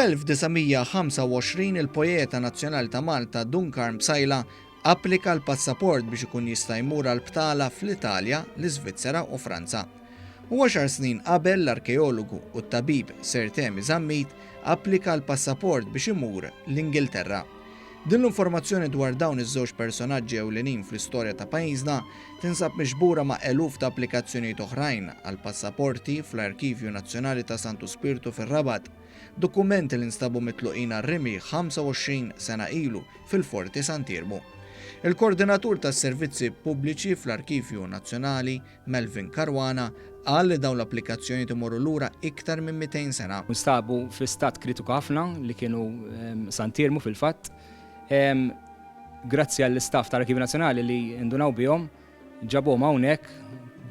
Fl-1925 il-poeta nazzjonali ta' Malta Dun Karm Psaila applika l-passaport biex ikun jista' jmur għal btala fl-Italja, l-Iżvizzera u Franza. U għaxar snin qabel l-arkeologu u t-tabib Sir Temi Zammit applika l-passaport biex imur l-Ingilterra. Din l-informazzjoni dwar dawn iż-żewġ personaġġi ewlenin fl-istorja ta' pajjiżna tinsab miġbura ma' eluf ta' applikazzjonijiet oħrajn għal passaporti fl-Arkivju Nazzjonali ta' Santu Spirtu fir-Rabat, dokumenti li nstabu mitluqin għar-rimi 25 sena ilu fil-Forti Sant'Iermu. Il-Kordinatur tas-Servizzi Pubbliċi fl-Arkivju Nazzjonali, Melvin Caruana, qal li dawn l-applikazzjonijiet imorru lura iktar minn 200 sena. Nstabu fi stat kritiku ħafna li kienu Sant'Iermu fil-fatt. Grazzi għall-istaff tal-Arkivju Nazzjonali li ndunaw bihom, ġabuhom hawnhekk,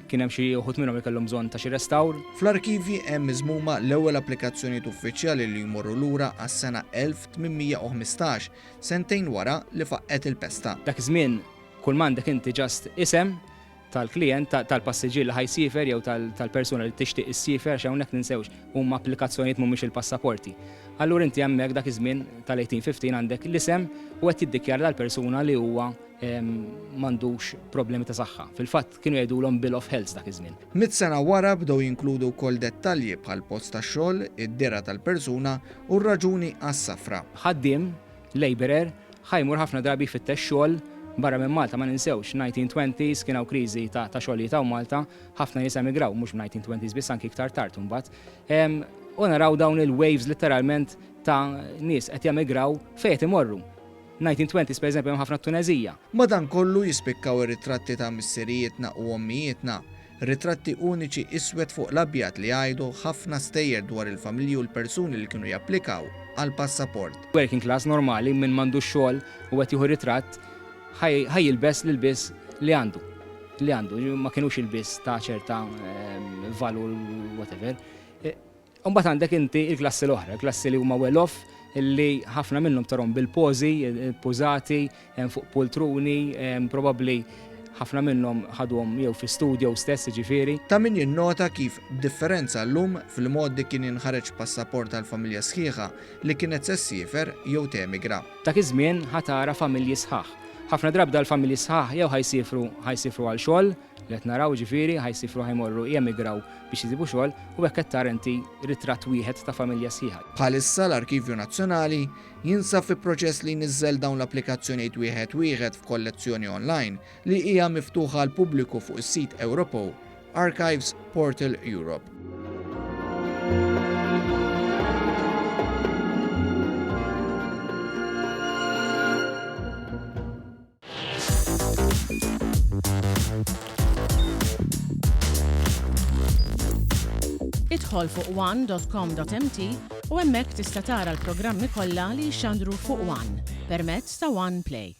kien hemm xi uħud minnhom li kellhom bżonn ta' xi restawr. Fl-arkivji hemm miżmuma l-ewwel applikazzjonijiet uffiċjali li jmorru lura għas-sena 1815, sentejn wara li faqqgħet il-pesta. Dak iż-żmien kull m'għandek inti just isem tal-klijent, tal-passiġġier li ħa jsiefer jew tal-persuna li tixtieq issiefer għax hawnhekk ninsewx huma applikazzjonijiet mhumiex il-passaporti. Allura inti hemmhekk dak iż-żmien tal-1815 għandek l-isem u qed jiddikjara dal-persuna li huwa m'għandux problemi ta' saħħa. Fil-fatt kienu jgħidulhom bill of health dak iż-żmien. Mitt sena wara bdew jinkludu wkoll dettalji bħall-post tax-xogħol, id-dehra tal-persuna u r-raġuni għas-safra. Ħaddiem Labourer ħa jmur ħafna drabi jfittex xogħol barra minn Malta, ma ninsewx, 1920s kien hawn kriżi ta' xogħlijiet hawn Malta, ħafna nies emigraw, mhux 1920s biss anki iktar tard imbagħad. U naraw dawn il-waves litteralment ta' nies qed jemigraw fejn qed imorru. 1920s pereżempju hemm ħafna t-Tuneżija. Madankollu jispikkaw ir-ritratti ta' missirijietna u ommijietna Ritratti uniċi iswed fuq l-abjad li jgħidu ħafna stejjer dwar il-familji u l-persuni li kienu japplikaw għal passaport. Working class normali, min m'għandux xogħol u qed jieħu ritratt, ħa jilbes l-ilbies li għandu. Li għandu, ma kinux ilbies ta' ċerta valur whatever. U mbagħad għandek inti l-klassi l-oħra, il-klassi li huma well off, li ħafna minnhom tarhom bil-pożi, pużati, fuq pultruni, probabbli ħafna minnhom ħaduhom jew fi studio stess, jiġifieri. Ta' min jinnota kif b'differenza llum, fil-mgħoddi kien jinħareġ passaport għal familja sħiħa li kienet se ssiefer jew temigra. Dak iż-żmien ħa tara familji sħaħ. Ħafna drabi dal-familji sħaħ jew ħa jsiefru ħa jsiefru għal xogħol, li qed naraw jiġifieri, ħa jsifru ħa jmorru jemigraw biex isibu xogħol u hekk qed tara inti ritratt wieħed ta' familja sħiħa. Bħalissa l-Arkivju Nazzjonali jinsab fi proċess li jniżżel dawn l-applikazzjonijiet wieħed wieħed f'kollezzjoni online li hija miftuħa għall-pubbliku fuq is-sit Ewropew Archives Portal Europe. Idħol fuq one.com.mt u hemmhekk tista' tara l-programmi kollha li jixxandru fuq One permezz ta' One Play.